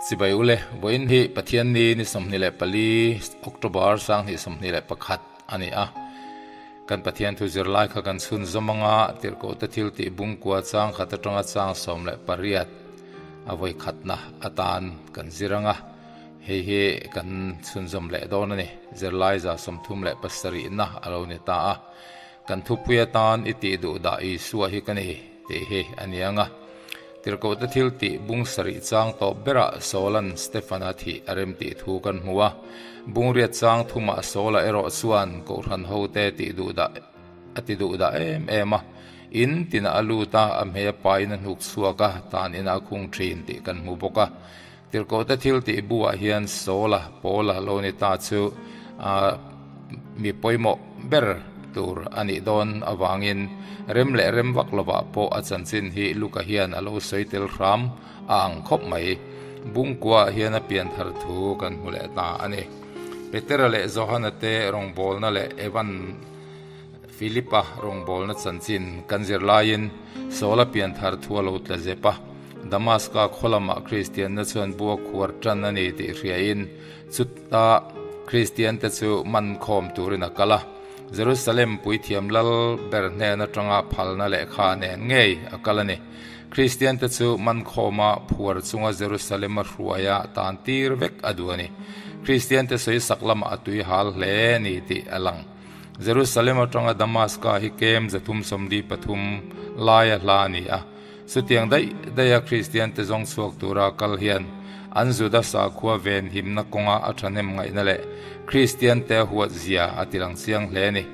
Chibai ule, vawiin hi Pathianni ni 24 October 2021 a ni a. Kan Pathian thu zirlai kha kan chhun zawm anga tirhkohte thil tih bungkua chang khat atanga chang 18 a vawi khatna atan kan zir anga hei hi kan chhun zawm leh dawn a ni. Zirlai 37 na a lo ni ta a. Kan thupui atan i tih duh dah Isua hi ka ni tih hi a ni anga. Tirhkohte thil tih bung sarih chang tawp berah Saul-a'n Stefan-a thih a rem tih thu kan hmu a. Bung riat chang thumah Saul-a erawh chuan Kohhran hote tih duh dah a ti duh dah em em a. In tinah a lut a, a hmei a pain a hnuk chhuak a, tan inah a khung thin tih kan hmu bawk a. Tirhkohte thil tih buah hian Saul-a, Paul-a lo ni ta chu mi pawimawh ber tur a nih dawn avangin rem leh rem vak lovah pawh a chanchin hi Luka hian a lo sawi tel hram a ang khawp mai. Bungkuaah hian a pian thar thu kan hmu leh ta a ni. Petera leh Johana te rawngbawlna leh Evan Philipa rawngbawlna chanchin kan zir laiin Saul-a pian thar thu a lo tla zep a. Damaska khaw lamah Kristianna chuan bua khuar tan a ni tih hriain chuta Kristiante chu man khawm turin a kal a. Jerusalem puithiam lal ber hnen atanga phalna lehkha nen ngei a kal a ni. Kristiante chu man khawma phuar chunga Jerusalem-a hruaia tan tir vek a duh a ni. Kristiante sawi sak lamah a tui hal hle ni tih a lang. Jerusalem atanga Damaska hi kem 373 laia hla a ni a. Chutiang daih daiha Kristiante zawng chhuak tura kal hian an Juda sakhua ven himna kawnga a thahnem ngaihna leh Kristiante a huat zia a tilang chiang hle a ni.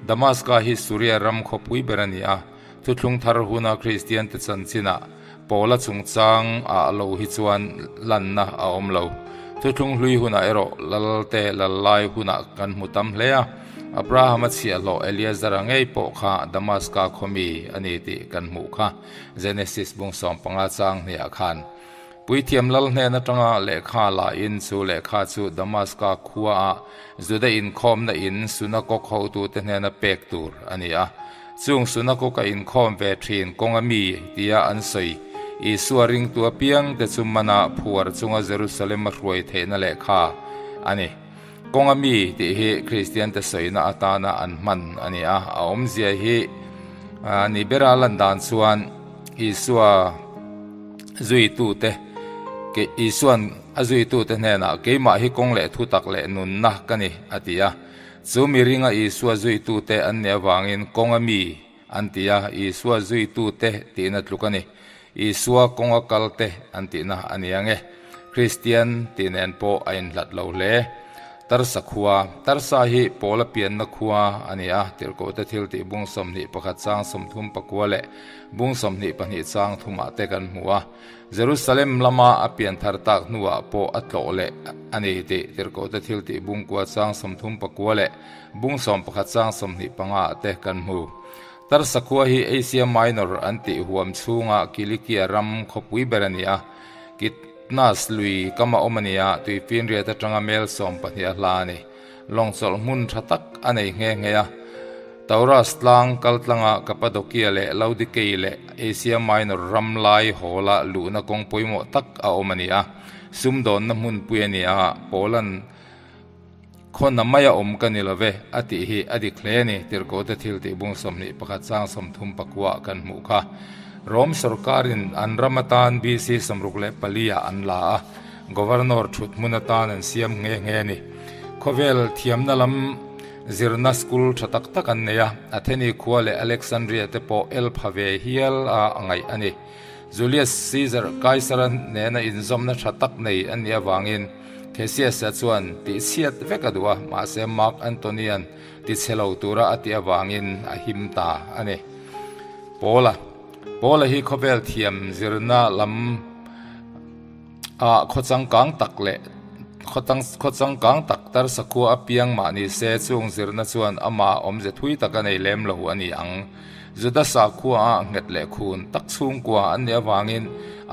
Damaska hi Suria ram khawpui ber a ni a, thuthlung thar huna Kristiante chanchinah Paula chungchang ah lo hi chuan lanna a awm lo. Thuthlung hlui hunah erawh Lalte lal lai hunah kan hmu tam hle a. Abrahama chhiahhlawh Eliazara ngei pawh kha Damaska khaw mi a ni tih kan hmuh kha Genesis bung 15 chang hniah khan. Puithiam lal hnen atanga lehkha la in chu lehkha chu Damaska khua ah Juda inkhawmna in sunakok hotute hnena pek tur a ni a. Chung sunakok a inkhawm ve thin kawnga mi tia an sawi Isua ringtu apiang te chu mana phuar chunga Jerusalem a hruai theihna lehkha a ni. Kawnga mi tih hi Kristiante sawina atana an hman a ni a, a awmzia hi ni bera lan dan chuan Isua zuitute ke Isuan a zuitute hnenah keimah hi kawng leh thutak leh nunna ka ni a ti a. Chu mi ringa Isua zuitute an nih avangin kawnga mi an ti a, Isua zuitute tihna tluk a ni. Isua kawnga kalte an tihna a ni ang e. Kristian tih nen pawh a inhlat lo hle. Tarsa khua, Tarsa hi Paula pianna khua a ni a, Tirhkohte thil tih bung 21 chang 39 leh bung 22 chang thumah te kan hmu a. Jerusalem lama a pian thar tak hnuah pawh a tlawh leh a ni tih Tirhkohte thil tih bung kua chang 34 leh bung 11 chang 25 ah te kan hmu. Tarsa khua hi Asia Minor an tih huam chhunga Kilikia ram khawpui ber a ni a. Kitnas lui kama awm a ni a, tuifinriat atanga mel 12 a hla a ni. Lawng chawlh hmun tha tak a nei nghe nghe a. Taurus tlang kaltlanga Cappadocia leh Laodikei leh Asia Minor ram lai hawla luhna kawng pawimawh tak a awm a ni a. Sumdawnna hmunpui a ni a, Paula'n Khawna maia awm ka ni love a tih hi a dik hle a ni, Tirhkohte thil tih bung 21 chang 34 kan hmuh kha. Rom sorkarin an ram atan BC 64 ah an la a, Governor thut hmun atan an siam nghe nghe a ni. Khawvel thiamna lam zirna school tha tak tak an nei a, Atheni khua leh Alexandria te pawh el pha ve hial a ngaih a ni. Julius Caesar Kaisara nena inzawmna tha tak nei an nih avangin Theseus-a chuan tih chhiat vek a duh a, mahse Mark Antony-a'n ti chhe lo tura a tih avangin a him ta a ni. Paula Paula hi khawvel thiam zirna lam ah khaw changkang tak leh khaw changkang tak tarsa khua a piang mah ni se chung zirna chuan amah awmze thui tak a nei lem lo a ni ang. Juda sakhua a nghet leh khun tak chhungkua an nih avangin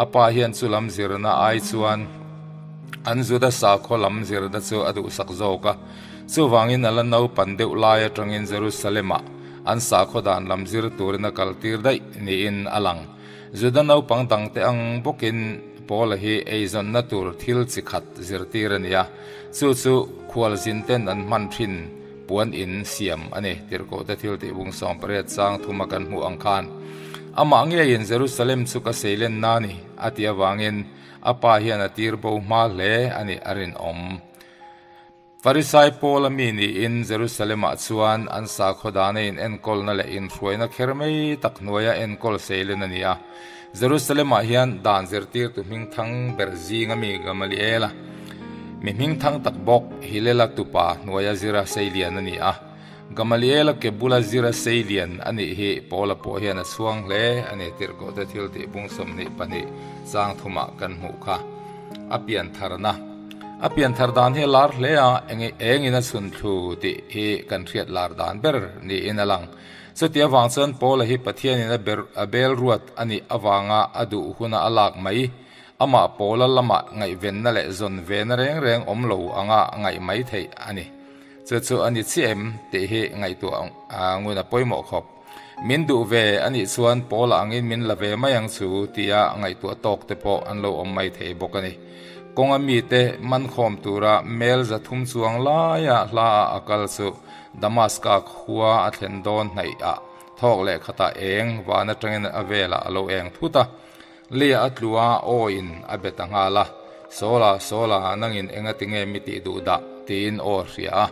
a pa hian chu lam zirna ai chuan an Juda sakhua lam zirna chu a duhsak zawk a. Chuvangin a la naupan deuh lai atangin Jerusalem-ah an sakhua dan lam zir turin a kaltir daih niin a lang. Juda naupang dangte ang bawkin Paula hi eizawnna tur thil chi khat zirtir a ni a, chu chu khualzin ten an hman thin puan in siam a ni. Tirhkohte thil tih bung 18 chang thuma kan hmuh ang khan, Amah ngeiin Jerusalem chu ka seilenna a ni, a ti avangin a pa hian a tir bo hma hle a nih a rinawm. Farisai Paula mi niin Jerusalem-ah chuan an sakhaw dana inenkawlna leh inhruaina kher mai tak hnuaia enkawl seilen a ni a. Jerusalem-ah hian dan zirtirtu hmingthang ber zinga mi Gamaliela, mi hmingthang tak bawk Hilela tupa hnuaia zira seilian a ni a. Gamaliela ke bula zira seilian a nih hi Paula pawh hian a chhuang hle a ni. Tirhkohte thiltih bung 22 chang thumah kan hmuh kha a piantharna. A pianthar dan hi a lar hle a, engin a chhun thlu tih hi kan hriat lar dan ber niin a lang. Chuti avang chuan Paula hi Pathianin a ber a bel ruat a nih avanga a duh huna a lak mai, amah Paula lamah ngaihvenna leh zawn vena reng reng awm lo anga ngaih mai theih a ni. Chu chu a ni chiah em tih hi ngaihtuah ngun a pawimawh khawp. Min duh ve a nih chuan Paula angin min la ve mai ang chu tia ngaihtuah tawk te pawh an lo awm mai thei bawk a ni. Kawnga mite mankhawm tura mel 300 chuang laia hla ah a kal chu Damaska khua a thlen dawn hnaih ah thawk leh khatah eng van atangin a velah a lo eng thut a. Leia a tlu a, aw in a be ta nghal a, Sawla, Sawla, nangin enga tinge mi tih duh dah? tiin aw a hria a.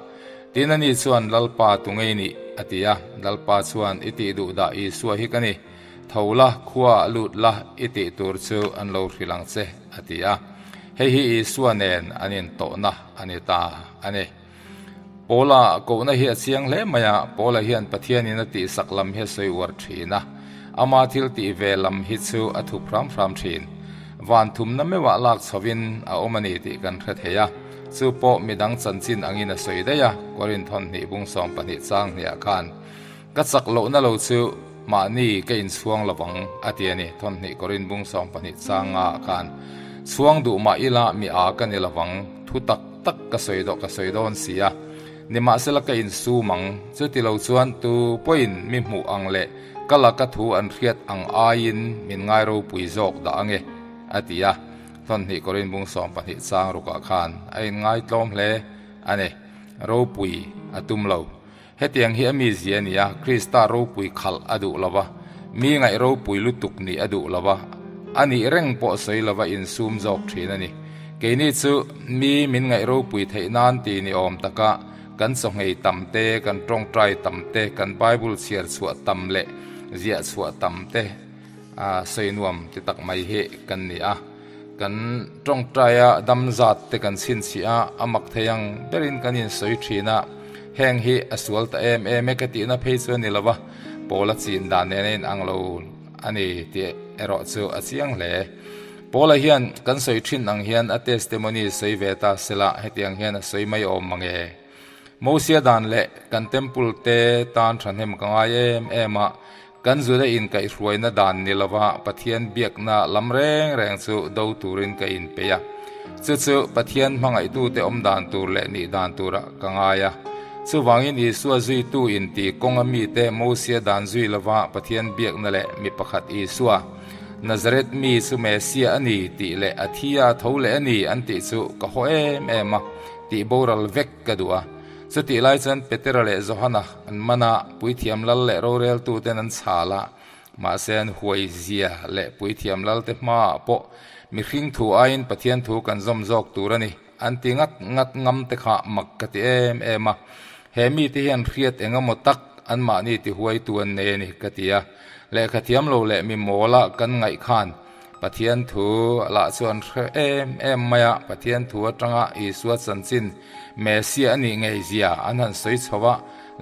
Tin ani chuan, Lalpa, tu ngei nih? a ti a. Lalpa chuan, I tih duh dah Isua hi ka ni. Tho la, khua ah lut la, i tih tur chu an lo hrilh ang che, a ti a. Hei hi Isua nen an intawhna a ni ta a ni. Paula kohna hi a chiang hle mai a, Paula hian Pathianin a tihsak lam hi a sawi uar thin a, ama thil tih ve lam hi chu a thup hram hram thin. Van thumna meuhah lak chhovin a awm a ni tih kan hre thei a, chu pawh midang chanchin angin a sawi daih a, Korinth hawn hnih bung 12 chang hniah khan, Ka chak lohna lo chu mahni ka inchhuang lo vang, a ti a ni, thawn hnih Korinth bung 12 chang nga ah khan. Chhuang duh mah ila mi a ka ni lo vang, thu tak tak ka sawi dawh ka sawi dawn si a. Nimahsela ka insum ang, chuti lo chuan tu pawhin mi hmuh ang leh ka laka thu an hriat ang aiin min ngai ropui zawk dah ange, a ti a. Thawn hnih Korinth bung 12 chang rukah khan a inngaitlawm hle a ni, ropui a tum lo. Hetiang hi a mizia a ni a, Krista ropui khalh a duh lo va, mi ngaih ropui lutuk nih a duh lo va, a nih reng pawh sawi lo va insum zawk thin a ni. Keini chu mi min ngaih ropui theih nan ti ni awm taka kan chawhngei tam te, kan tawngtai tam te, kan Bible chhiar chhuah tam leh ziah chhuah tam te sawi nuam ti tak mai hi kan ni a. Kan tawngtaia dam zat te kan chhinchhiah a, a mak thei ang berin kan insawi thin a, heng hi a sual ta em em e ka tihna phei chu a ni lo va, Paula chin dan nen a inang lo a ni tih erawh chu a chiang hle. Paula hian kan sawi thin ang hian a testimony sawi ve ta sela hetiang hian a sawi mai awm mange. Mosia dan leh kan temple te tan thahnem ka ngai em em a, Kan Juda inkaihhruaina dan ni lova Pathian biakna lam reng reng chu do turin ka inpeih a. Chu chu Pathian hmangaihtute awm dan tur leh nih dan turah ka ngai a. Chuvangin Isua zuitu inti kawnga mite Mosia dan zui lova Pathian biakna leh mi pakhat Isua, Nazareth mi chu Mesia a ni tih leh a thi a tho leh a ni an tih chu ka haw em em a, tih boral vek ka duh a. Chutih lai chuan Petera leh Johana an man a, puithiam lal leh roreltuten an chhal a, mahse an huai zia leh puithiam lalte hmaah pawh mihring thu aiin Pathian thu kan zawm zawk tur a ni an ti ngat ngat ngam te kha mak ka ti em em a. He mite hian hriat eng emaw tak anmahni tihuaitu an nei a ni ka ti a. Lehkha thiam lo leh mi mawla kan ngaih khan Pathian thu lah chu an hre em em mai a, Pathian thu atanga Isua chanchin Messiah a nih ngei zia an han sawi chho a,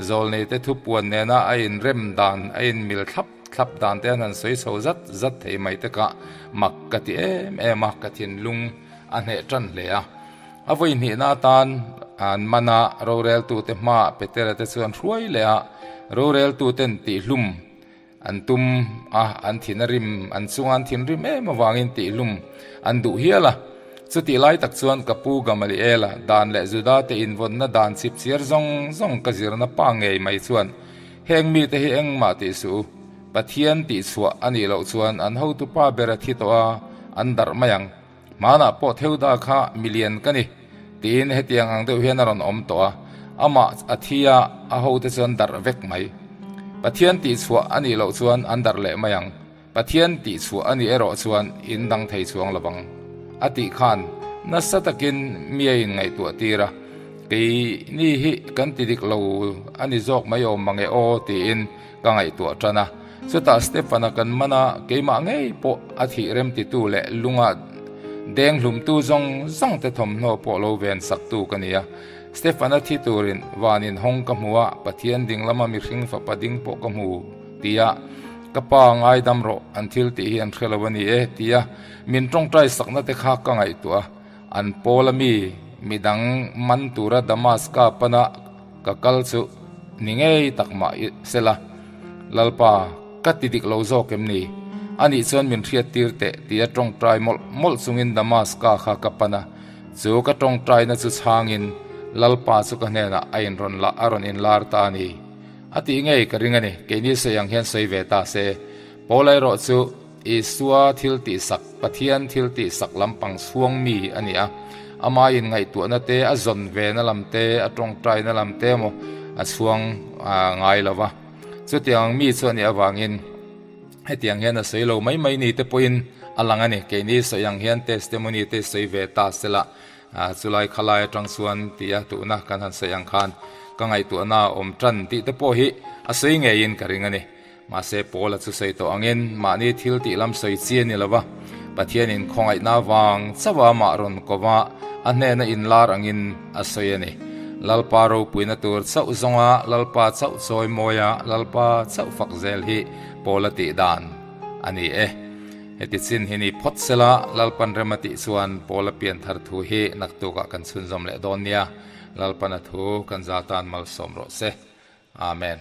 zawlneite thu puan nena a inrem dan, a inmil thlap thlap dan te an han sawi chho zat zat thei mai te kha mak ka ti em em a, ka thinlung a hneh tan hle a. A vawi hnihna atan an man a, roreltute hmaah Petera te chuan hruai leh a, roreltuten tihhlum An tum a, an thin a rim, an chunga an thinrim em avangin tihhlum an duh hial a. Chutih lai tak chuan ka pu Gamaliela dan leh Juda te invawnna dan chip chiar zawng zawng ka zirna pa ngei mai chuan, Heng mite hi engmah tih suh u, Pathian tihchhuah a nih loh chuan an hotupa ber a thi tawh a, an darh mai ang. Hmanah pawh Theuda kha milian ka ni, tiin hetiang ang deuh hian a rawn awm tawh a, amah a thi a, a hote chu an darh vek mai. Pathian tihchhuah a nih loh chuan an darh leh mai ang. Pathian tihchhuah a nih erawh chuan in dang thei chuang lo vang, a tih khan nasa takin mi a inngaihtuah tir a, keini hi kan ti dik lo a ni zawk mai awm mange aw tiin ka ngaihtuah tan a. Chutah Stefan-a kan man a, keimah ngei pawh a thih remtitu leh lunga deng hlumtu zawng zawng te thawmhnaw pawh lo ven saktu ka ni a. Stefan-a thi turin van inhawng ka hmu a, Pathian ding lama mihring fapa ding pawh ka hmu tia ka pa ngaidam rawh an thil tih hi an hre lo a ni e tia min tawngtai sakna te kha ka ngaihtuah a. An pawl a mi midang man tura Damaska pana ka kal chu ni ngei tak mah sela, Lalpa, ka ti dik lo zawk em ni? Anih chuan min hriat tir teh tia tawngtai mawlh mawlh chungin Damaska kha ka pan a, chu ka tawngtaina chu chhangin Lalpa chu ka hnenah a inrawn lah a rawn inlar ta a ni. A tih ngei ka ring a ni, keini sawi ang hian sawi ve ta se. Paul erawh chu Isua thil tihsak, Pathian thil tihsak lampang chhuang mi a ni a. Ama inngaihtuahna te, a zawn vena lam te, a tawngtaina lam te emaw a chhuang ngai lo va. Chutiang ang mi chu a nih avangin hetiang hian a sawi lo mai mai ni te pawhin a lang a ni. Keini sawi ang hian testimony te sawi ve ta sela, chulai khalai atang chuan tia tuhna kan han sawi ang khan ka ngaihtuahna a awm tan tih te pawh hi a sawi ngeiin ka ring a ni. Mahse, Paula chu sawi tawh angin mahni thil tih lam sawi chi a ni lo va, Pathianin khawngaihna vang chauh a mah rawn ko va, a hnena inlar angin a sawi a ni. Lalpa ropuina tur chauh zawnga Lalpa chauh chawi mawia Lalpa chauh fak zel hi Paula tih dan a ni e. Heti chin hi ni phawt sela Lalpan rem a tih chuan Paula pian thar thu hi naktukah kan chhunzawm leh dawn nia. Lalpan a thu kan za tan malsawm rawh se. Amen.